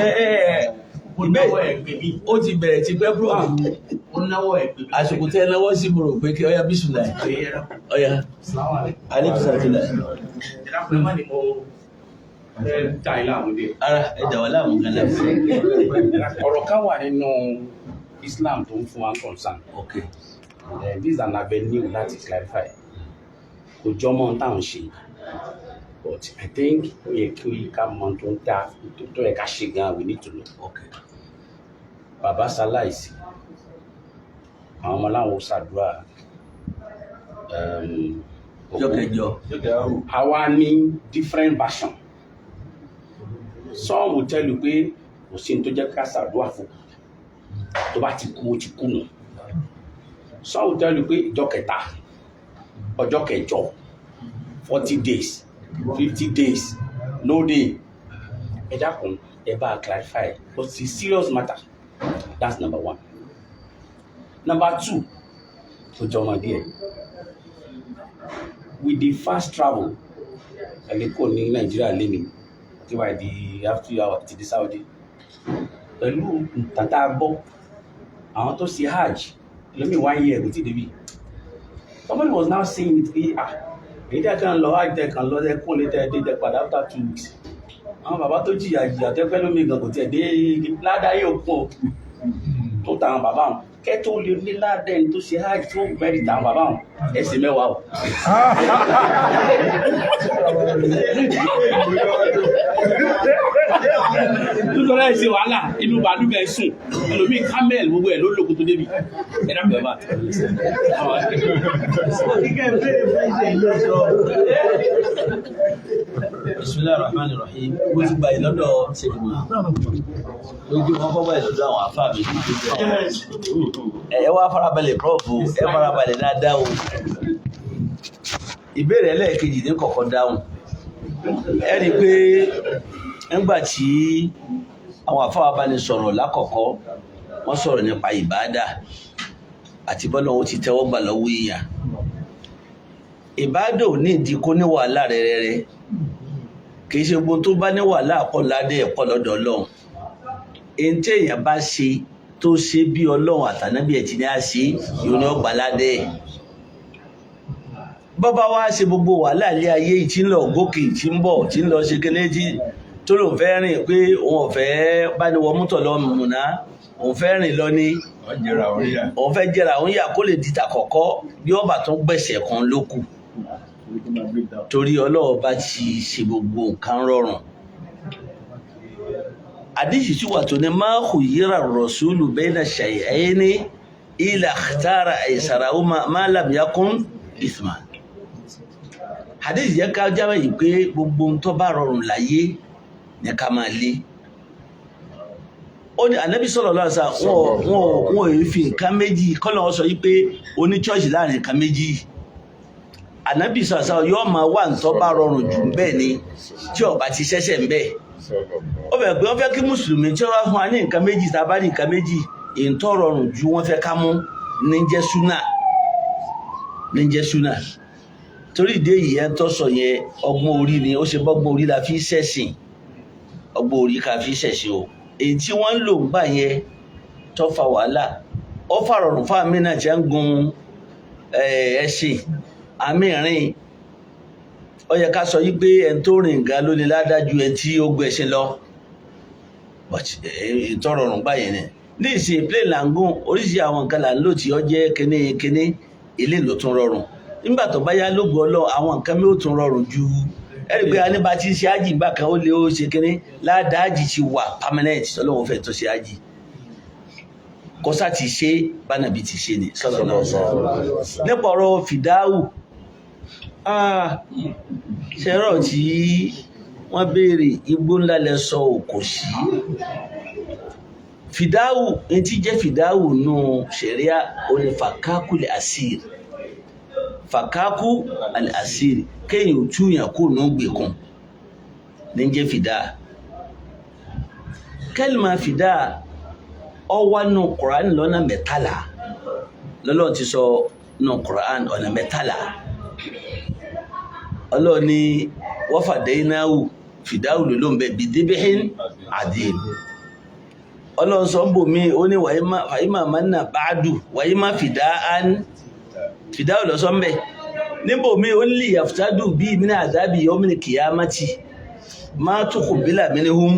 Ẹ ẹ ẹ Ó náwó ẹ̀ pè mí. Ó ti bẹ̀rẹ̀ ti pẹ́, bro. Ó náwó ẹ̀ pè mí. Àsìkò tẹ́ ẹ náwó sí, mo rò pé kí ọyá bísùnà ọyá alẹ́kùsàtìlẹ̀. Ẹ dákun, ẹ má ní mo fẹ́ dá yín láàmú dé. Ara ẹ dà wà láàmú kan láàmú. Ọ̀rọ̀ kan wà nínú Islam tó ń fún wa concern. This is an avenue láti clarify. Kò jọmọ́ ohun táwọn ṣe. But I think ó yẹ kí ká mọ ohun tó ń dá tó yẹ ká ṣe gan, we need to know. Bàbá ṣaláìsí. Àwọn ọmọ láwọn ó ṣàdúrà. Ọjọ́ kẹjọ. Àwa ní different version. Some will tell you pé kò sí ní tó jẹ́ ká ṣàdúrà fún, tó bá ti kú, ó ti kú nù. Some will tell you pé ìjọ kẹta, ọjọ́ kẹjọ, 40 days, 50 days, no day. Ẹ dákun, ẹ bá a clarify, but it's a serious matter. That's number one. Number two tó jọmọ díẹ̀, with the fast travel, ẹ lè kó ní Nàìjíríà lẹ́nu tí wàá di after hour ti di Saudi. Pẹ̀lú nǹkan tá a gbọ́, àwọn tó ṣe hajj lómi one year kò tí ì débi. Somebody was now saying it pé, ah, èyí tẹ́ kàn lọ hajj, tẹ́ kàn lọ, tẹ́ kún lé, tẹ́ dé, tẹ́ padà after 2 weeks, àwọn bàbá tó jìyà jìyà tẹ́ pẹ́ lómi gan kò tiẹ̀ dé, ládàá yóò kún o tó tàwọn bàbá wọn kẹ́ tó lè ní ládàá ẹni tó ṣe hajj tó mẹ́rin tàwọn bàbá wọn ẹsẹ̀ 10 o. Nítorí ẹ̀ ṣe wàhálà inú bàálù bẹ́ẹ̀ sùn, ẹlòmíì camel, gbogbo ẹ̀ ló lóko tó débi. Ẹ dábìí ẹ bá. Kíkẹ́ ìbéèrè fẹ́ ṣe ìlú sọ. Bisimilahi Rahman Rahim. Mo ti gba ìlọ́dọ̀ ṣèkìmọ̀ lójú wọn kọ́ gba ìlọ́dọ̀ àwọn àfáà mi. Ẹ wá farabalẹ̀, prof, ẹ farabalẹ̀ dáadáa o. Ìbéèrè ẹlẹ́ẹ̀kejì ní kọ̀kọ́ dáhùn. Ẹ rí i pé nígbà tí àwọn àfáà bá ní sọ̀rọ̀ lákọ̀ọ́kọ́, wọ́n sọ̀rọ̀ nípa ìbáàdà àti bọ́lá wọn ti tẹ́wọ́ gbà lọ́wọ́ èèyàn. Ìbáàdà ò ní ìdí kó ní wàhálà rẹ̀rẹ̀rẹ̀. Kì í ṣe gbogbo tó bá ní wàhálà pọ̀ ládé ẹ̀pọ̀ lọ́dọ̀ Ọlọ́run. Èyí tí èèyàn bá ṣe tó ṣe bí Ọlọ́run àtànábì ẹ̀ ti ní á ṣe yóò ní ọgbà ládé ẹ̀. Bọ́bá wá ṣe gbogbo wàhálà ilé ayé yìí, tí ń lọ gòkè, tí ń bọ̀, tí ń lọ ṣe kéde, tí tó lòun fẹ́ rìn pé òun ò fẹ́ bá ní wọ mọ́tò lọ mùnà, òun fẹ́ rìn lọ ní òun fẹ́ jẹ́ra òun yà kó lè di tàkọ́kọ́, bí ọba tó gbẹ̀sẹ̀ kan ló kù, torí Ọlọ́run bá ti ṣe gbogbo nǹkan rọrùn. Àdìsí tí wà tó ní ما خير الرسول بين شيئين إلا اختار أيسرهما ما لم يكن إثما. Àdìsí yẹ ká jáwé yìí pé gbogbo ohun tó bá rọrùn láyé ní ká máa lé. Ó ní Ànábì sallallahu alaihi wasallam, wọn ò fi nǹkan méjì kọ́lọ́ wọn sọ yìí pé oní chọ́ọ̀ṣì láàrin nǹkan méjì. Ànábì sọ̀rọ̀ yóò máa wà ntọ́ bá rọrùn jù bẹ́ẹ̀ ni, tí ó bá ti ṣẹ̀ṣẹ̀ ń bẹ́ẹ̀. Ó fẹ́ pé wọ́n fẹ́ kí mùsùlùmí tí wọ́n bá fún wa ní nǹkan méjì, tá a bá ní nǹkan méjì, ìntọ́ rọrùn ju wọ́n fẹ́ ká mú ní jẹ́ súnà, ní jẹ́ súnà. Torí ìdí èyí, ẹ̀ ń tọ́ sọ yẹn, ọgbọ́n orí ni ó ṣe. Bọ́gbọ́n orí la fi ṣẹ̀sìn, ọgbọ́n orí ká fi ṣẹ̀sìn o. Èyí tí wọ́n ń lò ń gbà yẹn tó fa wàhálà, ó fàrọ̀rùn fún àmì náà tí ń gun ẹṣin àmì rìn. Ó yẹ ká sọ yí pé ẹni tó rìn gan ló ní ládájú ẹni tí ó gbé ẹṣin lọ, but ìtọrọrùn gbà yẹn ni. Ní ìsìn, plane là ń gùn, oríṣiríṣi àwọn nǹkan là ń lò tí ó jẹ́ kíní kíní ilé ló tún rọrùn. Nígbà tó bá yá, lógo ọlọ́, àwọn nǹkan mi ò tún rọrùn ju. Ẹ̀rí pé a ní bá ti ń ṣe ájì gbà kan, ó lé ó ṣe kíní ládàá, ájì ti wà permanent. Ọlọ́run fẹ́ tó ṣe ájì kọ́sá ti ṣe bánàbí ti ṣe ni sallallahu alaihi wasallam. Nípa ọ̀rọ̀ fìdáwù ṣẹ́rọ̀ tí wọ́n béèrè, igbó ńlá lẹ sọ òkò sí fìdáwù. Ní tí jẹ́ fìdáwù nù ṣẹ̀ríà oní فكاك الأسير، فكاك الأسير, kéèyàn ò túyàn kó nù gbèkùn ní jẹ́ fìdá. Kẹ́lìmà fìdá ọwá nù Quran lọ́nà 13. Lọ́lọ́run ti sọ nù Quran ọ̀nà 13. Ọlọ́run ní وفديناه. Fìdáwù ló ló ń bẹ bìdíbíhín àdìm. Ọlọ́run sọ ń bò mí, ó ní wàyímà mánà báàdù wàyímà fìdá án, fìdáwù lọ sọ ń bẹ. Níbò mí, ó ní yàfùtádù bíi mí náà àdábì yọmìnì kìyàmátì má tó kò bílà mí ní hum,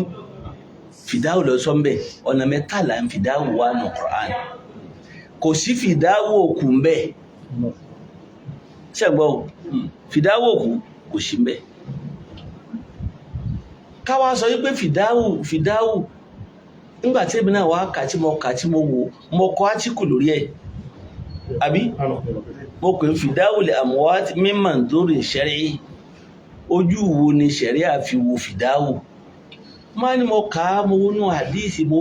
fìdáwù lọ sọ ń bẹ. Ọ̀nà 13 ń fìdáwù wà nù Qur'an. Kò sí fìdáwù òkú ń bẹ. Ṣẹ́gbọ́ o, fìdáwù òkú kò sí ń bẹ. Káwá sọ wípé fìdáwù fìdáwù, nígbà tí èmi náà wá kà, tí mo kà, tí mo wò, mo kọ átíkù lórí ẹ̀, àbí mo pè ń fìdáwù lè àmúwá mímọ̀ lórí ìṣẹ́rí. Ojú wo ni ṣẹ̀rí àfi wo fìdáwù? Má ní mo kà á, mo wọnú àdíìsì, mo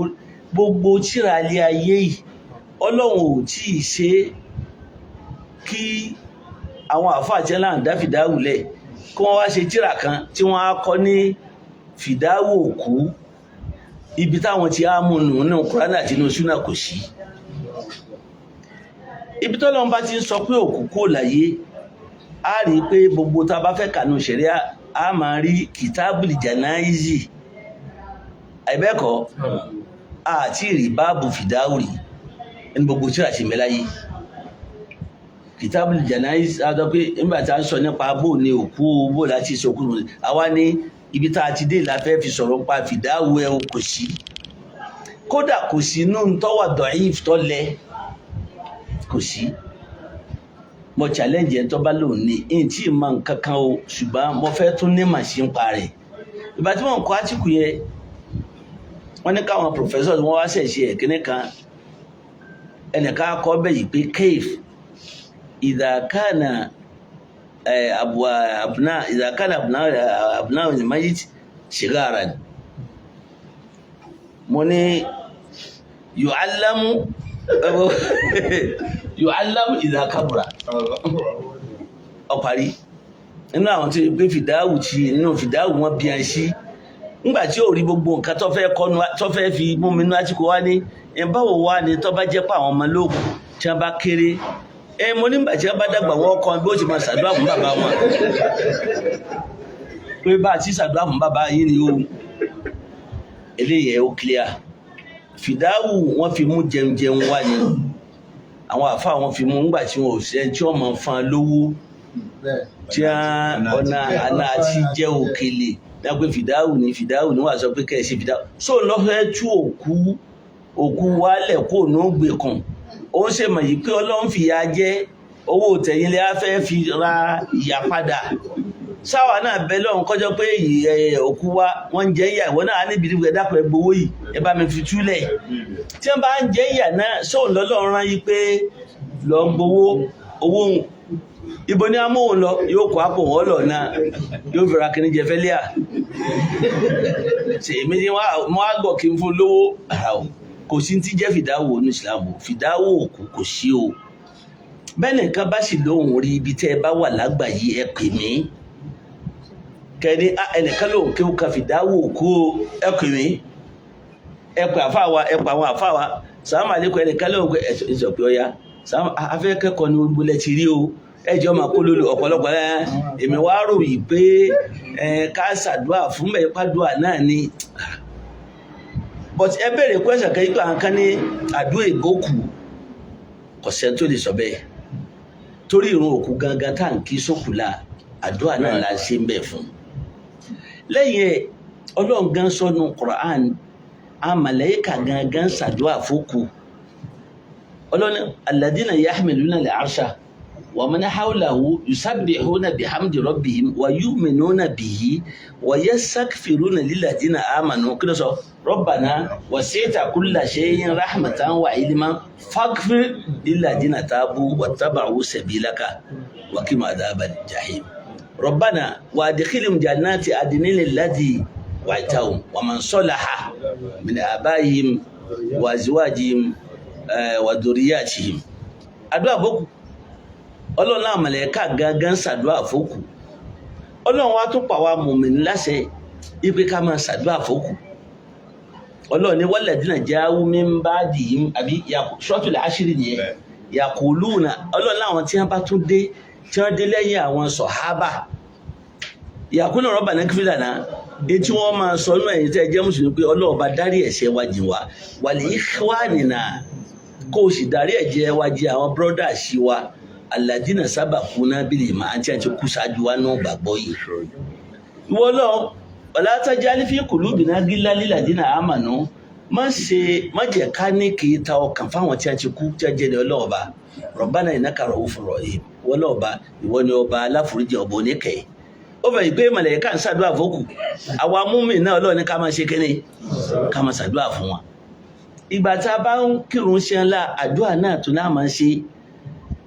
gbogbo tíra ilé ayé yìí, Ọlọ́run ò tí ì ṣe é kí àwọn àáfàá tí wọ́n ń dá fìdáwù lẹ̀, kí wọ́n wá ṣe tíra kan tí wọ́n á kọ́ ní fìdáwù òkú, ibi táwọn ti á mú nù nínú Kùránì àti inú súnà, kò sí. Ibi tọ́lọ́run bá ti ń sọ pé òkú kò láyé, á rí i pé gbogbo tá a bá fẹ́ kànú ṣẹ̀ríà, á máa rí kìtábùlì jànáìzì, àìbẹ́ẹ̀kọ́, àti rí báàbù fìdáwù rí ní gbogbo tíra ti mẹ́láyé. Kìtábùlì jànáìzì á sọ pé nígbà tá a ń sọ nípa bó ni òkú, bó láti sọkú, àwa ní ibi tá a ti dé la fẹ́ fi sọ̀rọ̀ pa fìdáwù ẹ̀, kò sí. Kódà kò sí inú tọ́wà dọ̀íf tọ́lẹ̀, kò sí. Mo challenge ẹ̀ tó bá lòun ní ẹ̀yìn tí ì máa nǹkan kan o, ṣùgbọ́n mo fẹ́ tún ní màsí ń pa rẹ̀. Ìgbà tí wọ́n kọ́ átíkù yẹn, wọ́n ní káwọn professors wọ́n wá ṣẹ̀ṣẹ̀ ẹ̀kíní kan, ẹnìkan kọ́ bẹ́ẹ̀ yìí pé cave ìdàkánà abuna ìdàkánà abuna abuna mayit shigaran. Mo ní yu'allamu yu'allamu idha kabura, ọparí nínú àwọn tí pé fìdáwù tí nínú fìdáwù wọn bí i sí. Nígbà tí ò rí gbogbo nǹkan tó fẹ́ kọ́nu, tó fẹ́ fi mú mi nú àtìkú wá ní ẹ, báwo wá ni tó bá jẹ́ pé àwọn ọmọ lóògùn tí wọ́n bá kéré ẹ? Mo nígbà tí wọ́n bá dàgbà, wọ́n kọ́ bí ó ti máa ṣàdúrà fún bàbá wọn, pé bá a ti ṣàdúrà fún bàbá yín ni o. Eléyìí ẹ ó clear. Fìdáwù wọn fi mú jẹun jẹun wá ni àwọn àfa wọn fi mú ńgbà tí wọn ò ṣe tí wọn máa fan lówó tí ọ̀nà àná àti jẹ́ òkèlè dápẹ́. Fìdáwù ní fìdáwù ní wàá sọ pé kẹ́ ẹ ṣe fìdáwù sóò lọ́fẹ́ tú òkú òkú wálẹ̀ kó ní ó gbé kàn. Ó ń ṣe mọ̀ yìí pé Ọlọ́run fìyà jẹ owó tẹ̀yìn lé, á fẹ́ fi ra ìyà padà. Sáwà náà bẹ lọ́run kọjọ́ pé òkú wa wọ́n ń jẹ ìyà, ìwọ náà á níbi ìdíwọ̀, ẹ dákun, ẹ gbowó yìí, ẹ bá mi fi túlẹ̀. Tí wọ́n bá ń jẹ ìyà náà sóun lọ́lọ́run rán yí pé lọ gbowó owó òun, ibo ni amóhùn lọ, yóò kó àpò wọn lọ náà, yóò fi ra kíní jẹ fẹ́líà. Ṣe èmi ni wọ́n á gbọ́ kí n fún lówó ara o? Kò sí ti jẹ́ fìdáwò ní Ìsìlámù, fìdáwò òkú kò sí o. Bẹ́ẹ̀ nìkan bá sì lóhùn rí, ibi tẹ́ ẹ bá wà lágbàáyé, ẹ pè mí kẹ́ni ẹnìkan lóhùn kí ó ka fìdáwò òkú o. Ẹ pè mí, ẹ pè àfáà wa, ẹ pè àwọn àfáà wa. Sàlámù àlékún. Ẹnìkan lóhùn pé ẹ sọ pé ọya sàlámù afẹ́ kẹ́kọ̀ọ́ ni gbogbo ti rí o. Ẹ jẹ́ ọmọ kó lólu ọ̀pọ̀lọpọ̀. Ẹ èmi wá rò yìí pé ẹ ká ṣàdúrà fún mẹ́ pàdúrà náà ni, but ẹ béèrè question kan yìí pé àwọn kan ní àdúrà ìgbókù, kò sẹ́ni tó lè sọ bẹ́ẹ̀, torí ìrun òkú gangan tá à ń kí sókù la, àdúrà náà la ṣe ń bẹ̀ fún. Lẹ́yìn ẹ̀, Ọlọ́run gan sọnù Quran, àmàlẹ́kà gangan ṣàdúrà fókù. Ọlọ́run alladina yahmiluna al-arsha wa man hawlahu yusabbihuna bihamdi rabbihim wa yu'minuna bihi wa yastaghfiruna lilladina amanu. Kí ló sọ? Rabbana wasi'ta kulla shay'in rahmatan wa ilman faghfir lilladina tabu wattaba'u sabilaka wa qihim adhabal jahim. Rabbana wa adkhilhum jannati adnin allati wa'adtahum wa man salaha min abaihim wa azwajihim wa dhurriyyatihim. Àdúrà bókù, Ọlọ́run náà mọ̀lẹ́ka gangan ṣàdúrà fókù. Ọlọ́run wa tún pa wá mùmínì láṣẹ ipe ká máa ṣàdúrà fókù. Ọlọ́run ní walladhina ja'u min ba'dihim, àbí Suratul Hashri nìyẹn, yaquluna. Ọlọ́run láwọn tí wọ́n bá tún dé, tí wọ́n dé lẹ́yìn àwọn sọ̀hábà. Ìyàkúnlẹ̀ rọ́bà ní kífìlà náà etí wọ́n máa sọ inú ẹ̀yìn tẹ́ ẹ jẹ́ mùsùlùmí pé ọlọ́ọ̀ba dárí ẹ̀ṣẹ̀ wa jìn wá, wàlẹ̀ ikhwanina, kó o sì dárí ẹ̀jẹ̀ wa jìn àwọn bírọ́dà sí wa, alladina sabaquna bil iman, àti àti kú ṣáájú wa náà gbàgbọ́ yìí. Ìwọ lọ wala taj'al fi qulubina ghillan lilladina amanu, má ṣe má jẹ́ ká ní kì í ta ọkàn fáwọn tí a ti kú tí a jẹ́ ní ọlọ́ọ̀ba. Rabbana innaka ra'ufur rahim, ìwọ lọ́ọ̀ba, ìwọ ni ọba aláforíjì, ọba oníkẹyì. Ó fẹ́ yìí pé màláíkà ń ṣàdúrà fókù, àwa múmi náà Ọlọ́run ní ká máa ṣe kíni, ká máa ṣàdúrà fún wọn. Ìgbà tá a bá ń kírun ṣe ńlá, àdúrà náà tún náà máa ń ṣe.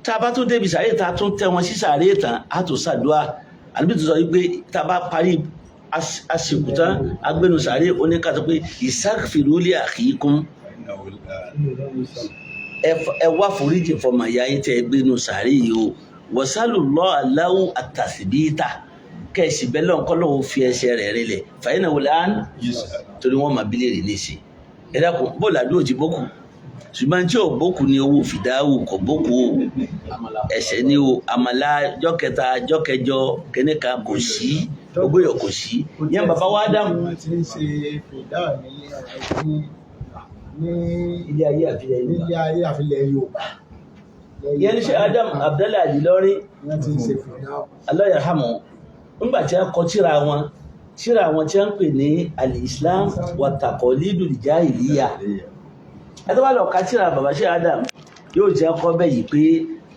Tá a bá tún débi sàárè, tá a tún tẹ́ wọn sí sàárè tán, á tún ṣàdúrà. Àbí tó sọ wípé tá a bá parí àsìkò tán, agbẹnu sàárè oníkàtọ́ pé istaghfiru li akhikum, ẹ wá foríjì fọmọ ìyá yín tẹ́ ẹ gbénu sàárè yìí o, wasalu Allaha lahu at-tathbita, kẹ́ẹ̀sì bẹ́ẹ̀ lọ́n kọ́ lọ́wọ́ fi ẹsẹ̀ rẹ̀ rinlẹ̀ fàyínà wọlé án, torí wọ́n máa bílẹ̀ rè níṣẹ́. Ẹ dákun, bóòlù àdúrà ti bókù, ṣùgbọ́n tí ò bókù ni owó fìdáwù kò bókù o, ẹsẹ̀ ni o, àmàlà jọ́kẹta jọ́kẹjọ kẹ́nìkan kò sí, gbogbo yọ̀ kò sí. Yẹn bàbá wa dáhùn. Wọ́n ti ń ṣe fìdáwù ní Ilé ayé àfilẹ̀ Yorùbá. Nílé ayé àfilẹ̀ Yorùbá. Yẹn ní ṣe Adam Abdallah Alilori. Wọ́n ti ń ṣe fìdáwù. Allah yarhamu, ńgbà tí a kọ tíra wọn tí a ń pè ní al-Islam wa taqalidul jahiliya, ẹ tó bá lọ ka tíra bàbá ṣe Adam yóò jẹ́ kọ́ bẹ́ẹ̀ yìí pé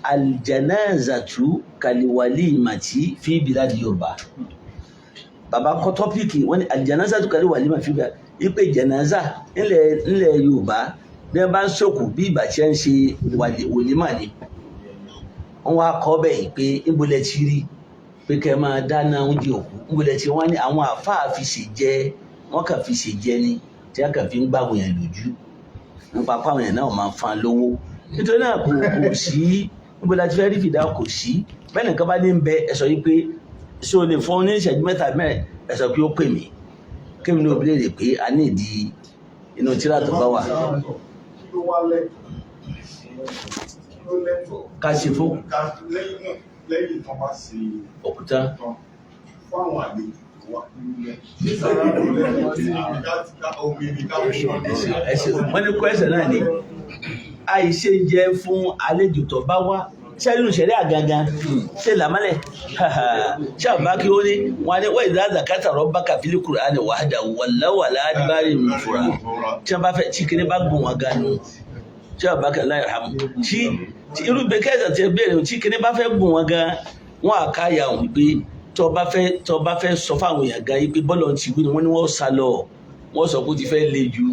aljanazatu kaliwalimati fi biladi Yorùbá. Bàbá kọ tọ́pìkì wọ́n ní aljanazatu kaliwalima fi biladi, ipe janaza ńlẹ̀ Yorùbá bí wọ́n bá ń sòkù bí ìgbà tí wọ́n ń ṣe wòlímà ni. Wọ́n wá kọ́ bẹ́ẹ̀ yìí pé ńbọ̀lẹ̀ ti rí pé kẹ́ ẹ máa dáná oúnjẹ òkú, ńbọ̀lẹ̀ tí wọ́n ní àwọn àáfàá fi ṣe jẹ, wọ́n kàn fi ṣe jẹ ni, tí wọ́n kàn fi ń gbàgbọ́ yẹn lójú nípa pàwọn yẹn náà máa ń fan lówó. Nítorí náà kò sí níbo la ti fẹ́ rí fìdá, kò sí. Bẹ́ẹ̀ nìkan bá ní bẹ ẹ sọ yìí pé ṣé o lè fún ní ìṣẹ́jú mẹ́ta mẹ́rin, ẹ sọ pé ó pè mí kémi ní òbí lè pé a ní ìdí inú tíra tó bá wà. Kí ló wá lẹ́tọ̀ọ́? Kí ló lẹ́tọ̀ọ́? Ká ṣe fún Lẹ́yìn náà, lẹ́yìn tán bá ṣe òkúta tán fún àwọn àlejò tó wà nílẹ̀. Ṣé sàrà ló lẹ́tọ̀ọ́ tí àbí ká ti ká omi ni ká fún wọn? Ẹsẹ wọn ní kwẹsẹ náà ni àìṣe jẹ fún àlejò tó bá wá sẹ́yìn sẹ́rí àgangan ṣe làmálẹ̀ ṣé àbá kí ó ní wọn ní wọ́n ìdá zakata rọ́bà kàfílì kùránì wàhádà wàláwàlá adibari nfura, tí wọ́n bá fẹ́ tí kìnìún bá gùn wọn gan nù, tí àbá kí aláì hàmù tí irú bẹ́ẹ̀ kẹ́sà ti béèrè, tí kìnìún bá fẹ́ gùn wọn gan wọn àká yà wọn pé tó bá fẹ́ sọ fáwọn èèyàn gan yìí pé bọ́ọ̀lù ti wí ni wọ́n ní wọ́n sá lọ, wọ́n sọ pé ó ti fẹ́ le ju,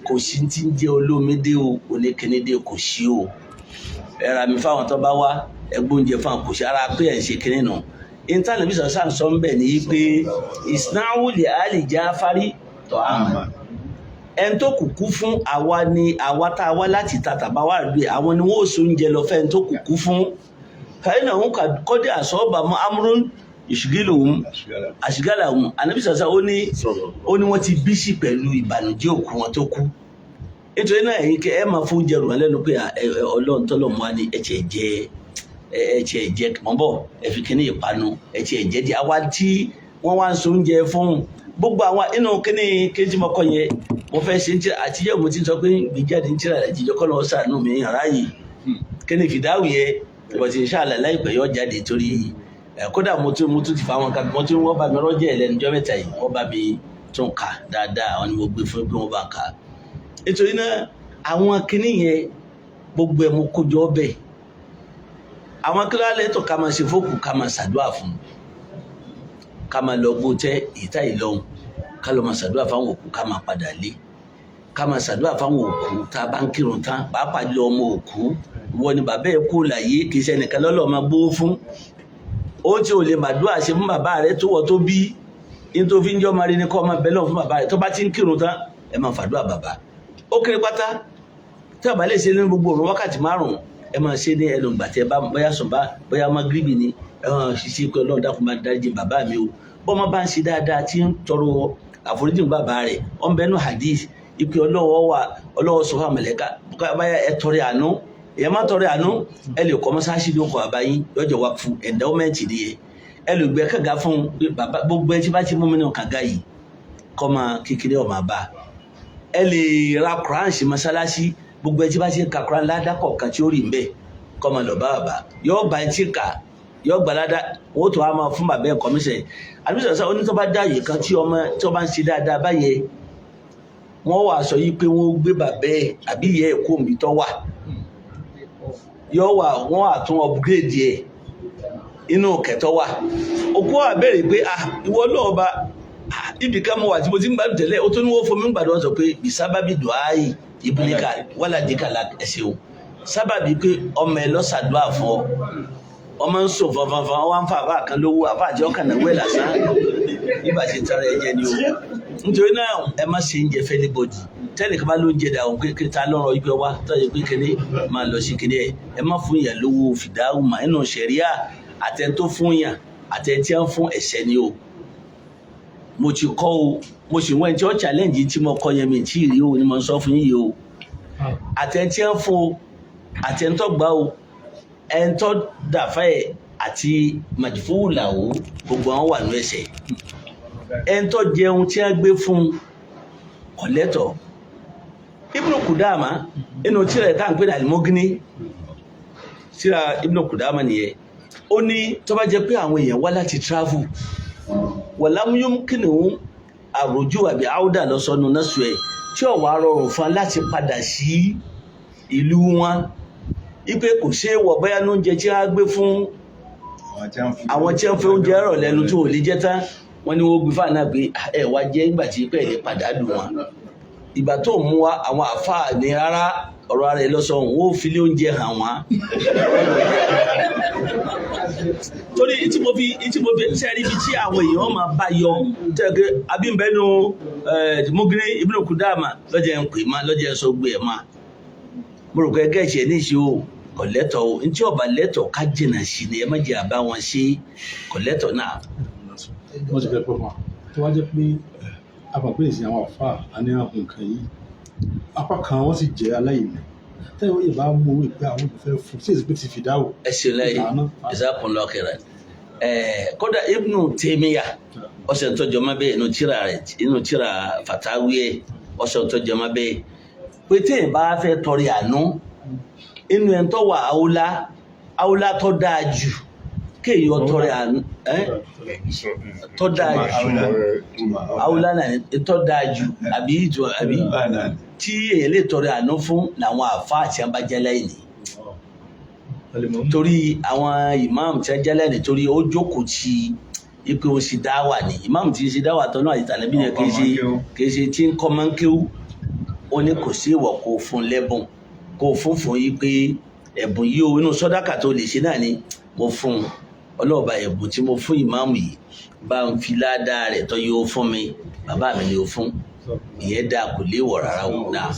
kò sí ti ń jẹ́ olómídé o, oníkínídé kò sí o, ẹ̀rà mi fáwọn tó bá wá ẹgbẹ́ oúnjẹ fáwọn kò sí, ara pé ẹ̀ ń ṣe kínní nù. Intanet bí sọ̀sán sọ ń bẹ̀ ní pé ìsìnáwó lè á lè já fárí tọ́ àmà ẹn tó kúkú fún àwa ni àwa tá a wá láti ta tàbá wà gbé àwọn ni wọ́n ó so oúnjẹ lọ fẹ́ ẹn tó kúkú fún fàyínà òun kọ́dé àsọ́ọ̀bà mọ́ amúrún ìṣùgílò òun àṣìgálà òun ànábì sọ̀sán ó ní wọ́n ti bísí pẹ̀lú ìbànújẹ́ òkú wọn tó kú. Nítorí náà ẹ̀yin kẹ́ ẹ máa fún oúnjẹ rò wọ́n lẹ́nu pé ọlọ́run tọ́lọ̀ mọ́ wa ni ẹ̀jẹ̀ jẹ ẹ̀jẹ̀ jẹ mọ́ bọ̀ ẹ fi kíní ìpanu ẹ̀jẹ̀ jẹ di àwa tí wọ́n wá ń so oúnjẹ fún gbogbo àwọn inú kíní kejì mọ́kọ yẹn mo fẹ́ ṣe ń tíra àtijọ́ mo ti sọ pé gbìjáde ń tíra àtijọ́ kọ́ lọ́wọ́ sànú mi yàrá yìí kíní fìdáwì yẹn ìbọ̀tí inshallah láìpẹ́ yọ jáde torí kódà mo tún ti fa àwọn kan mo tún wọ́n bá mi rọ́jẹ́ ẹlẹ́nujọ́ mẹ́ta yìí wọ́n bá mi tún kà dáadáa àwọn ni mo gbé fún pé wọ́n bá ń kà. Nítorí náà àwọn kinní yẹn gbogbo ẹ̀ mo kójọ ọbẹ̀ àwọn kílálẹ̀ tó ká máa ṣe fókù, ká máa ṣàdúrà fún, ká máa lọ gbó tẹ́ ìta ìlọ́hùn, ká lọ máa ṣàdúrà fáwọn òkú, ká máa padà lé, ká máa ṣàdúrà fáwọn òkú tá a bá ń kírun tán, pàápàá jùlọ ọmọ òkú. Ìwọ ni bàbá ẹ kú láyé, kì í ṣe ẹnìkan lọ́lọ́ máa gbówó fún ó tí ò lè màdúrà ṣe fún bàbá rẹ tó wọ tó bí ní tó fi ń jọ́ máa rí ní kọ́ máa bẹ́ lọ́wọ́ fún bàbá rẹ tó bá ti ń kírun tán, ẹ máa fàdúrà bàbá ó kéré pátá tí àbá lè ṣe ní gbogbo òrùn wákàtí márùn-ún, ẹ máa ṣe ní ẹnu ìgbà tí ẹ bá bóyá sùn bá bóyá má gíríbì ni ẹ máa ṣiṣẹ́ pé Ọlọ́run dákun máa dáríjì bàbá mi o. Bọ́mọ bá ń ṣe dáadáa tí ń tọrọ àforíjì bàbá rẹ̀ ọ̀n bẹ́ẹ̀ nù hadith ìpè Ọlọ́wọ́ wà Ọlọ́wọ́ sọ fún àmàlẹ́ká báyà ẹ tọrẹ àánú, èèyàn má tọrẹ àánú, ẹ lè kọ́ mọ́sáàsì ló kọ́ àbáyín lọ́jọ́ wa fún endowment nìyẹn. Ẹ lè gbẹ́ kànga fún un pé bàbá, gbogbo ẹ tí bá ti mú mi nínú kànga yìí, kọ́ máa kékeré ọ̀ máa bá a. Ẹ lè ra Quran sí mọ́sálásí, gbogbo ẹ tí bá ti ń ka Quran ládàá kọ̀ọ̀kan tí ó rí nbẹ, kọ́ máa lọ bá bàbá, yóò bá ẹ tí kà, yóò gbà ládàá, wọ́n tó wá máa fún bàbá ẹ̀ kọ́míṣẹ̀. Àdúgbò sọ onítọ́ bá dá yìí kan tí ọmọ tí wọ́n bá ń ṣe dáadáa báyẹn, wọ́n wà sọ yìí pé wọ́n gbé bàbá ẹ̀ àbí ìyá ẹ̀ kó omi tọ́ wà, yóò wà wọ́n wà tún upgrade ẹ̀ inú kẹtọ́ wà. Òkú wa béèrè pé, ah, ìwọ náà bá, ah, ibì kan mo wà tí mo ti ń gbádùn tẹ́lẹ̀, ó tún ní wọ́n fún mi ń gbàdúrà, sọ pé bisábàbí dùáyì ìbúlíkà wàlàdíkà ẹsẹ̀ o, sábàbí pé ọmọ ẹ lọ́sàdúà fún ọ, ọmọ ń sùn fanfanfan, wọn ń fa àbá kan lówó, àbá àti ọkàn náà wẹ̀ lásán nígbà tí tara ẹ jẹ ni o. Nítorí náà, ẹ má ṣe ń jẹ fẹ́ níbọ̀dì tẹ́lẹ̀ kí bá ló ń jẹ dàrún pé kí ta lọ́rọ̀ ipe wá tọ́jú pé kíní máa lọ sí kíní. Ẹ má fún yàn lówó fìdáhùn mà nínú ṣẹ̀ríà. Àtẹn tó fún yàn, àtẹn tí wọ́n fún, ẹ̀ṣẹ̀ ni o. Mo ti kọ́ o, mo sì wọ́n ẹni tí ó challenge tí mo kọ́ yẹn, mi tí ì rí o, ni mo ń sọ fún yín yìí o. Àtẹn tí wọ́n fún o, àtẹn tó gbà o, ẹn tó dàfà ẹ̀ àti màdìfúwùlà o, gbogbo àwọn wà ní ẹ̀ṣẹ̀. Ẹn tó jẹun tí wọ́n gbé fún kọ̀lẹ́tọ̀. Ibn Kudama inú tírà ẹ̀ tá à ń pè ní Al-Mughni, tírà Ibn Kudama nìyẹn, ó ní tó bá jẹ́ pé àwọn èèyàn wá láti travel, walam yumkinuhum àròjù àbí áúdà lọ́sọ̀nù náà sùn ẹ̀ tí ó wá rọrùn fún wa láti padà sí ìlú wọn, ipe kò ṣeé wọ̀ bóyá ní oúnjẹ tí wọ́n gbé fún àwọn tí wọ́n fi oúnjẹ rọ̀ lẹ́nu tí wọ́n lè jẹ tán, wọ́n ní wọ́n gbé fáwọn náà pé ẹ wá jẹ́ nígbà tí pẹ́ẹ́ lè padà dùn wọn. Ìgbà tó mú wa, àwọn àáfàá ní rárá, ọ̀rọ̀ ara ẹ̀ lọ́sọ̀, òun ó fi lé oúnjẹ hàn wọ́n. Torí tí mo fi sẹ́rí ibi tí àwọn èèyàn máa bá yọ tẹ́gẹ́ abímbẹ́nu Mughni Ibn Kudama lọ́jọ́ ń pè má, lọ́jọ́ ń sọ gbé ẹ̀ má. Mo rò pé ẹgẹ́ ìṣẹ̀ ní ìṣe o, kò lẹ́tọ̀ o. Ntí ọba lẹ́tọ̀, ká jìnnà sí ni, ẹ má jẹ́ àbá wọn ṣe, kò lẹ́tọ̀ náà. Wọ́n ti fẹ́ pẹ́ fún wa tó wá jẹ́ pé a mọ̀ pé ìsìn àwọn àfa àní àwọn nǹkan yìí, apá kan wọ́n sì jẹ́ aláìní tẹ́lẹ̀, wọ́n yìí bá mú owó ìpè àwọn olùfẹ́ fún sí èsì pé ti fìdáwò. Ẹ ṣe lẹ́yìn jazakumullahu khairan. Kódà Ibn Taymiyyah ọ̀sẹ̀ tó jọmọ́ bẹ́ẹ̀ inú tírà rẹ̀, inú tírà Fatawi, ọ̀sẹ̀ tó jọmọ́ bẹ́ẹ̀ pé téèyàn bá fẹ́ tọrẹ àánú, inú ẹ̀ tó wà áwúlá áwúlá tó dáa jù kéèyàn tọrẹ àánú ẹ tó dáa jù, áwúlá náà ni tó dáa jù, àbí ìtura àbí tí èèyàn lè tọrẹ àánú fún làwọn àfa àti abájá láìní, torí àwọn ìmáàmù tí a jẹ́ lẹ́nu, torí ó jókòó ti ipe ó sì dáwà ní ìmáàmù tí ń ṣe dáwà tọ́nà àti tàlẹ́bí yẹn, kìí ṣe tí ń kọ́ máa ń kéwú. Ó ní kò sí ìwọ̀ kó fún lẹ́bùn, kó fún fún yí pé ẹ̀bùn yìí o, inú sọ́dákà tó lè ṣe náà ni mo fún un. Ọlọ́ọ̀bá, ẹ̀bùn tí mo fún ìmáàmù yìí, bá ń fi ládàá rẹ̀ tọ́ yóò fún mi, bàbá mi ni ó fún. Ìyẹn dáa, kò léèwọ̀ rárá o náà.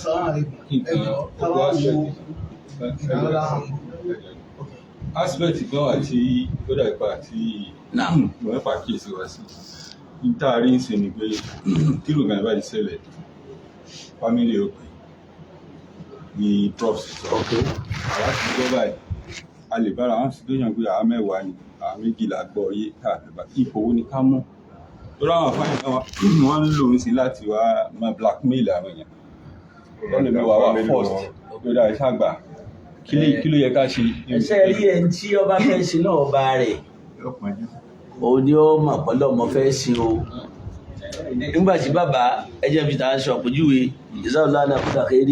Aspect kan wà tí ó dà ipa tí Náà. mo fẹ́ pàkíyèsí wá sí ní tá a rí ń sìn ni pé tí rògbòn bá ti ṣẹlẹ̀, family ó pè ní prof sọ. Àwa ti gbọ́ báyìí, a lè bára wọn sì tó yàn pé àwa 10 ni, àwa 12 gbọ́ yé káàkiri. Ipò wo ni ká mú? Lórí àwọn afáàní náà, wọ́n ń lò ó sí láti wá máa blackmail àwọn èèyàn lọ́nà mi wà wá first lórí àìsàn àgbà. Kí ló yẹ ká ṣe? Ẹsẹ̀ rí ẹni tí ọba fẹ́ ṣe náà, ọba rẹ̀ òun ni ó mọ̀ pẹ̀lú ọmọ fẹ́ ṣe o. Nígbà tí bàbá ẹjẹ́ fi tàn ṣe àpèjúwe ìsáwọ́lá náà kúta kéré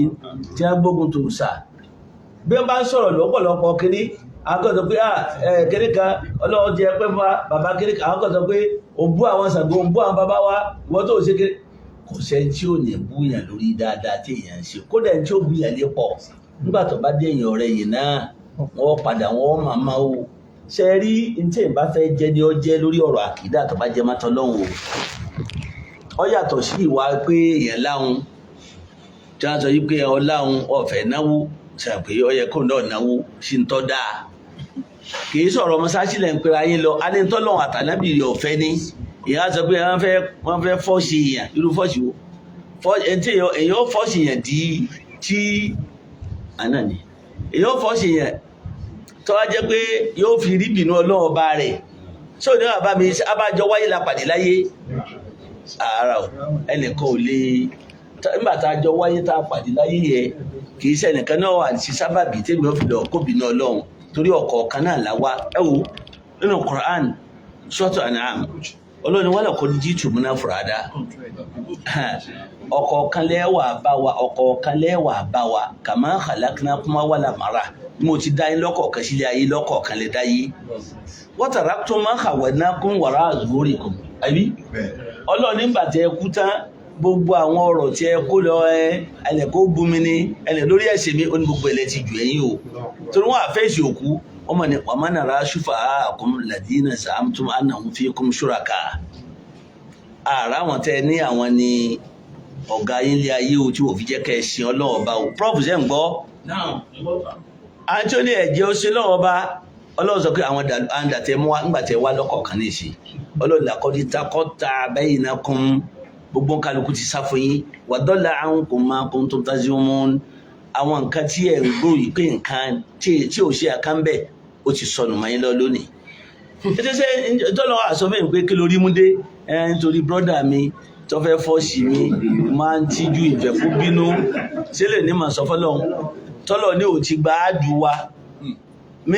tí wọ́n gbógun tó sà, bí wọ́n bá ń sọ̀rọ̀ lọ́pọ̀lọpọ̀ kéré, àwọn kan sọ pé kéré kan ọlọ́run jẹ pé fún wa bàbá kéré kan, àwọn kan sọ pé òun bú àwọn Ṣàngó, òun bú àwọn bàbá wa, ìwọ́n tó ṣe kéré. Kò sẹ́ni tí ò ní búyàn lórí dáadáa tí èèyàn ń ṣe. Kódà ẹni tí ó búyàn lé pọ̀, nígbà tó bá dé èèyàn ọ̀rẹ́ yìí náà, wọ́n padà wọ́n máa máa o ṣe rí ní tí èèyàn bá fẹ́ jẹ́ ní ọ jẹ́ lórí ọ̀rọ̀ àkídà tó bá jẹ́ mọ́tọ́ lọ́hùn o. Ọ yàtọ̀ sí ìwà pé èèyàn láhùn tí wọ́n sọ yí pé ọ láhùn ọ̀fẹ́ náwó ṣàpè, ọ yẹ kó náà náwó sí ń tọ́ dáa. Kì í sọ̀rọ̀ mọ́sáàsì lẹ́ ń pera yín lọ alẹ́ntọ́lọ́hùn àtànábì rẹ̀ ọ̀fẹ́ ní. Ìyá sọ pé wọ́n fẹ́ fọ́ọ̀ṣì èèyàn, irú fọ́ọ̀ṣì wo? Ẹni tí èèyàn fọ́ọ̀ṣì èèyàn di tí àná ni èèyàn fọ́ọ̀ṣì èèyàn tó wá jẹ́ pé yóò fi rí bínú Ọlọ́run ọba rẹ̀. Ṣé òní wà bá mi abájọ wáyé la pàdé láyé? Ara o, ẹnìkan ò lè nígbà tá a jọ wáyé tá a pàdé láyé yẹ, kì í ṣe ẹnìkan náà wà sí sábàbí tèmi ò fi lọ kóbi náà lọ́hùn, torí ọ̀kọ̀ọ̀kan náà là wá. Ẹ wo nínú Quran, Suratu An'am, Ọlọ́run wà lọ́kọ́ ní jíìtù múná fúradà, ọ̀kọ̀ọ̀kan lẹ́wà bá wa, ọ̀kọ̀ọ̀kan lẹ́wà bá wa, kama khalaqnakum awwala marra, mo ti dá yín lọ́kọ̀ọ̀kan sílé ayé, lọ́kọ̀ọ̀kan lè dá yín. Wa taraktum ma khawwalnakum wara'a zuhurikum, àbí Ọlọ́run nígbà tẹ ẹ kú tán, gbogbo àwọn ọ̀rọ̀ tí ẹ kó lọ, ẹ ẹnì kó bumi ni ẹnì lórí ẹ̀ṣẹ̀ mi, ó ní gbogbo ẹ̀lẹ́ ti jù ẹ̀yìn o, torí wọn àfẹ́sì òkú wọn mọ̀ ní wàmọ́ nàrà ṣùfà àkùn ladina sàmtúm ànàhùn fi kún ṣúraka. Àrà àwọn tẹ ní àwọn ni ọ̀gá yín lé ayé o, tí wò fi jẹ́ kẹ́ ẹ sin Ọlọ́run ọba o. Prof ṣe ń gbọ́ Anthony ẹ̀jẹ̀ ó ṣe lọ́wọ́ ọba. Ọlọ́run sọ pé àwọn àǹdàtẹ̀ mú wa ńgbà tẹ wá lọ́kọ̀ọ̀kan ní ìsìn. Ọlọ́run làkọ́dí takọ́ta bainakum, gbogbo kálukú ti sá fún yín, wàdọ́là àwọn kò máa kó tó tajú mú àwọn nǹkan tí ẹ̀ ń gbòòrò pé nǹkan tí ò ṣe àkánbẹ̀ ó ti sọnù mọ́ yín lọ lónìí. Ètò ṣe tọ́lọ́ àsọ fún mi pé kí lórí mú dé ẹ, nítorí brọ́dà mi tó fẹ́ fọ́ọ̀ṣì mi máa ń tijú ìfẹ́ kó bínú sílẹ̀ ní màá sọ fọlọ́hún tọ́lọ̀ ní ò ti gba àdù wa mí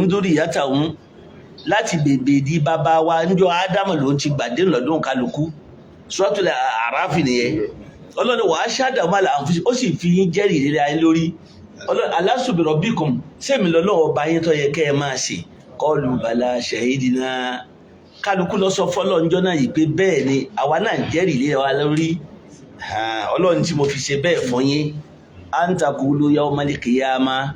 nítorí ìyá tàwọn láti bèbè di bàbá wa níjọ́ Ádámù ló ti gbàdé lọ́dún kálukú. Suratul Àráfì nìyẹn. Ọlọ́ni wàá ṣàdàmú àlàáfíà, ó sì fi yín jẹ́rìí ìrírí ayé lórí. Ọlọ́ni alastu bi rabbikum, sẹ́mi lọ́lọ́wọ́ ọba yín tó yẹ kẹ́ ẹ máa ṣe? Qalu bala shahidina. Kálukú lọ sọ fọlọ́ ńjọ́ náà yìí pé bẹ́ẹ̀ ni àwa náà jẹ́rìí lé wa lórí. Ọlọ́run tí mo fi ṣe bẹ́ẹ̀ fún yín, an taqulu yawmal qiyamah,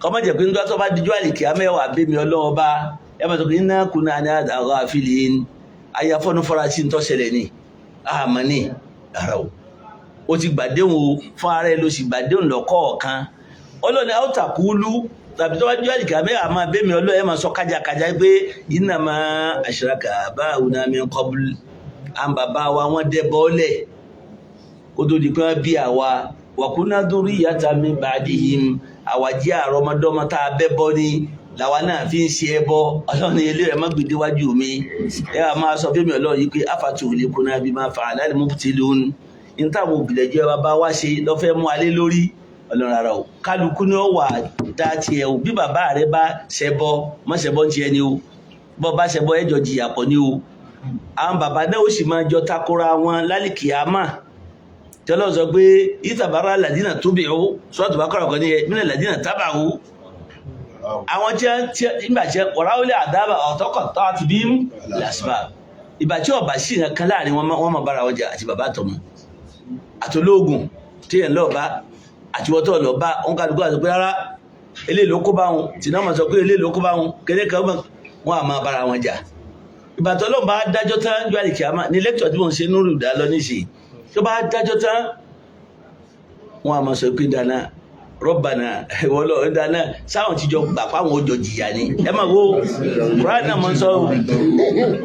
kọ́mọ jẹ́ pé nígbà tó bá dijú àlìkìyámà wà bẹ́ mi Ọlọ́run bá ẹ bá tó kí inna kunna an hadha ghafilin, ayafọ́nú fọ́ra sí ń tọ́sẹ̀lẹ̀ ni àmọ́ ní ara o, o ti gbàdéhùn o, fún ara ẹ ló sì gbàdéhùn lọ́kọ̀ọ̀kan. Ọlọ́ni àwòtàkùlù tàbí tó bá dijú àlìkìyámà máa bẹ́ mi Ọlọ́run, ẹ máa sọ kájàkájà pé innama ashraka aba'una min qabl, àwọn bàbá wa wọ́n dẹ́ bọ́ọ̀lẹ̀ kó tó di pé wọ́n bí àwa, wàkúnná dhurriyyatan min ba'dihim, àwa jẹ́ àrọmọdọ́mọ tá a bẹ́ bọ́ ni làwa náà fi ń ṣe ẹbọ. Ọlọ́run ilé rẹ̀ má gbèdé wájú mi, ẹ wà máa sọ fíìmù Ọlọ́run yìí pé afatuhlikuna bima fa'ala al-mubtilun, ní táwọn òbílẹ̀ jẹ́ bàbá wa ṣe lọ́fẹ́ mú alẹ́ lórí. Ọlọ́run ara o, kálukú ni ó wà dá tiẹ̀ o. Bí bàbá rẹ bá ṣẹbọ má ṣẹbọ ń tiẹ̀ ni o, bọ́ bá ṣẹbọ ẹjọ́ jìyà pọ̀ ni o. Àwọn bàbá náà ó sì máa jọ takora wọn lálìkìyámà. Tọ́lọ́ sọ pé ìtàbára làdínà tóbi ó sọ́ọ̀tù bá kọ́ra kan ní ẹ mílẹ̀ làdínà tábà ó àwọn tí nígbà tí ọ̀ráwọlé àdábà ọ̀tọ́kọ̀tọ́ àti bí làṣìbà ìgbà tí ọba sí nǹkan láàrin wọn, wọ́n máa bára wọn jà, àti bàbá àtọmọ àtolóògùn tí ẹ̀ ń lọ́ọ̀ bá àti wọ́n tó lọ́ọ̀ bá wọn, kálukú àti pé rárá eléyìí ló kó bá wọn, tì náà máa sọ pé eléyìí ló kó bá wọn, kéde kan wọn à máa bára wọn jà. Ìgbà tó lọ́ọ̀ bá dájọ́ tán ju àlìkìyámà ní lẹ́kítọ̀ tí mò ń ṣe núrù dá lọ níṣìí, tó bá dájọ́ tán wọn a máa sọ pé dáná rọ́bànà ìwọlọ́ dáná sáwọn tíjọ gbà páwọn òjò jìyà ni. Ẹ máa wo Kùránì náà máa ń sọ o,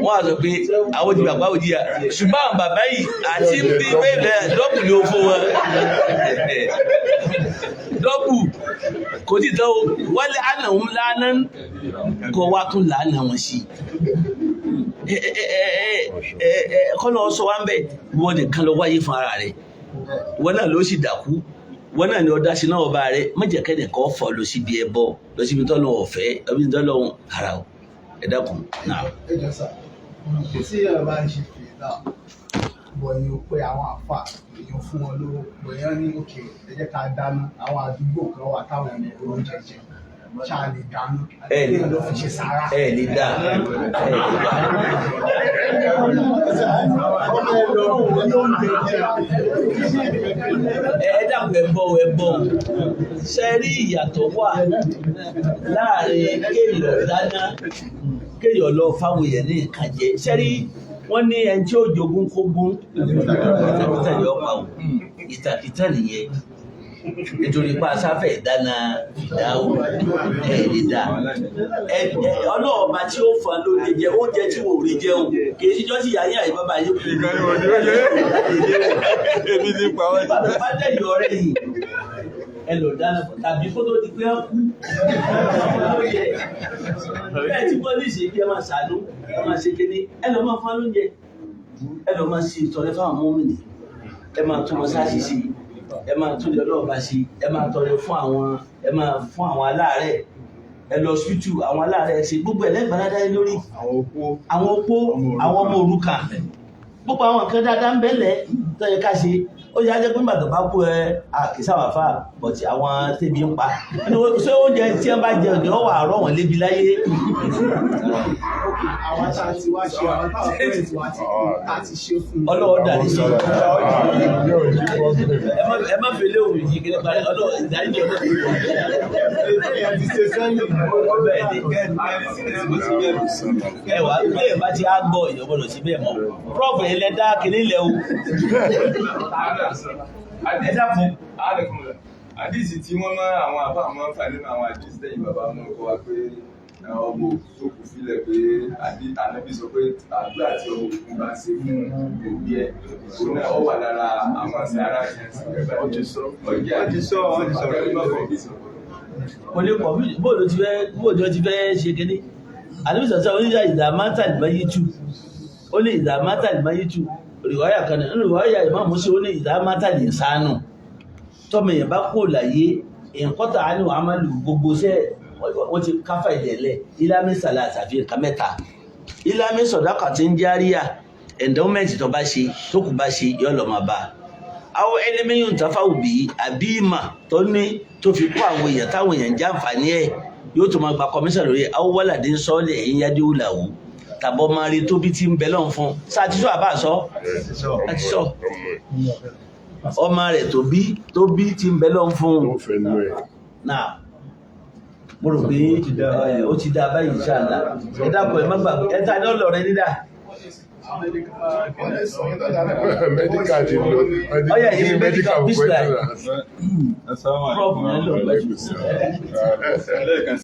wọn a sọ pé àwọn ti gbà páwọn jìyà, ṣùgbọ́n àwọn bàbá yìí àti bí bẹ́ẹ̀ dọ́bù ni ó fún wọn, dọ́bù kò tí tán o, wálé ànàwọn lánàá kó wá tún lánàá wọn sí kọ́ lọ sọ wá ń bẹ̀. Wọ́n nìkan lọ wáyé fún ara rẹ̀, wọ́n náà ló sì dàkú, wọ́n náà ni ọ̀dá sí náà ọba rẹ̀, má jẹ́ kẹ́nìkan fọ́ lọ síbi ẹbọ, lọ síbi tó lọ ọ̀fẹ́, lọ síbi tó lọ ara o. Ẹ dákun náà. Ẹ jọ sà, tí ẹ bá ń ṣe fìdá bọ̀ ni o pé àwọn àfà èèyàn fún wọn lówó, bọ̀ èèyàn ní òkè ẹ jẹ́ ká dáná, àwọn àdúgbò kan wà táwọn èèyàn oúnjẹ jẹ, ṣáà lè dáná, èèyàn ló fi ṣe sàrà. Ẹ lè dá, ẹ lè dá. Ẹ dákun, ẹ bọ̀ ẹ bọ̀, ṣe rí ìyàtọ̀ wà láàrin kéèyàn dáná, kéèyàn lọ fáwọn èèyàn ní nǹkan jẹ. Ṣe rí wọ́n ní ẹni tí ó jogún kógún ìtàkìtà yọ pa o, ìtàkìtà nìyẹn, nítorí pa sáfẹ̀ dáná ìdáwó ẹ̀ lè dá ọlọ́ọ̀ba tí ó fa ló lè jẹ oúnjẹ tí wò rí jẹun, kì í ṣíjọ́ sí yàyà yìí bàbá yìí kú. Ebi ti pa wọ́n. Bàbá dẹ̀yìn ọ̀rẹ́ yìí Ẹ lọ dáná fún tàbí kó tó di pé ẹ kú. Bẹ́ẹ̀ tí wọ́n lè ṣe kí ẹ máa ṣàánú, ẹ máa ṣe kíní, ẹ lọ máa fún wa lóúnjẹ, ẹ lọ máa ṣe ìtọrẹ fáwọn mọ́mìnì, ẹ máa tún mọ́ṣáláṣí ṣe, ẹ máa tún ilé ọlọ́ọ̀bá ṣe, ẹ máa tọrẹ fún àwọn, ẹ máa fún àwọn aláàárẹ̀, ẹ lọ ṣútù àwọn aláàárẹ̀, ṣe gbogbo ẹ̀ lẹ́gbàá lórí Àwọn opó. Àwọn opó, àwọn ọmọ òrukàn, gbogbo àwọn nǹkan dáadáa ń bẹ́lẹ̀ tó yẹ ká ṣe. Ó yẹ ajẹ́ pé nígbà tó bá kú ẹ àkísàwáfà bọ̀tì àwọn tèmi ń pa. Ṣé oúnjẹ tí wọ́n bá jẹ òní ọwọ́ àárọ̀ wọn lébi láyé? Àwọn tá a ti wá ṣe, àwọn táwọn parents wa ti kú tá a ti ṣe fún un. Ọlọ́wọ́ dàrí sí. Yóò ní problem. Ẹ má fi lé òun yìí kí parí ọlọ́wọ́ ìdáríjì ọlọ́wọ́. Èèyàn ti ṣe sẹ́yìn. Bẹ́ẹ̀ ni ẹ wà bí ẹ bá ti á gbọ́, èèyàn gbọ́dọ̀ sí bẹ́ẹ̀ mọ́. Prof ilẹ̀ dá kiri ilẹ̀ o. Ẹ dákun. Àdìsí tí wọ́n máa àwọn àbá máa ń fà nínú àwọn àdìsí tẹ̀yìn bàbá máa ń kọ́ wa pé ọmọ òkú tó kù sílẹ̀ pé ànábì sọ pé àdúrà tí ọmọ òkú bá ṣe fún òbí ẹ̀, òun náà ó wà lára àwọn sàárà tí wọ́n ṣe. Wọ́n ti sọ. Wọ́n ti sọ, wọ́n ti sọ. Kò lè kọ̀ bóòlù ti fẹ́, bóòlù ti fẹ́ ṣe kíní. Ànábì sọ̀tún oníjà ìdàmátà ìbáyé tù, ó ní ìdàmátà ìbáyé tù rìwáyà kan nínú rìwáyà Imam Muslim, ó ní ìdàmátà lè sánù tọ́mọ èèyàn bá kó láyé ìkọ́tà á ní wàhámàlù gbogbo sẹ́ wọ́n ti káfà ìdẹ̀lẹ̀ ìlàmì sàlẹ̀ àtàfi nǹkan mẹ́ta, ìlàmì sọ̀dákà tí ń járíyà, endowment tó bá ṣe, tó kù bá ṣe yọ lọ́ máa bá a. Àwọn ẹlẹ́mẹ̀yìn tàfà òbí àbí ìmà tó ní tó fi kó àwọn èèyàn táwọn èèyàn ń jàǹfààní ẹ̀, yóò tó máa gba kọmíṣà lórí àwọn wàlàdé sọ́ọ̀lẹ̀ ẹ̀yìn yádéwòlàwò tàbọ̀ máa rí tóbi tí ń bẹ lọ́n fún sáà tí sọ àbá sọ àti sọ ọmọ rẹ̀ tó bí tí ń bẹ lọ́n fún Tó fẹ́ nú ẹ̀. Náà mo rò pé ó ti dá báyìí, inshallah. Ẹ dákun, ẹ má gbàgbé ẹ ta ní ọlọrẹ nídà. Medical ti lọ. Ọyá, yìí medical, Medical business. question. Assalamu Prof alaikum. yẹn lọ pẹ̀lú. Lẹ́ẹ̀kan.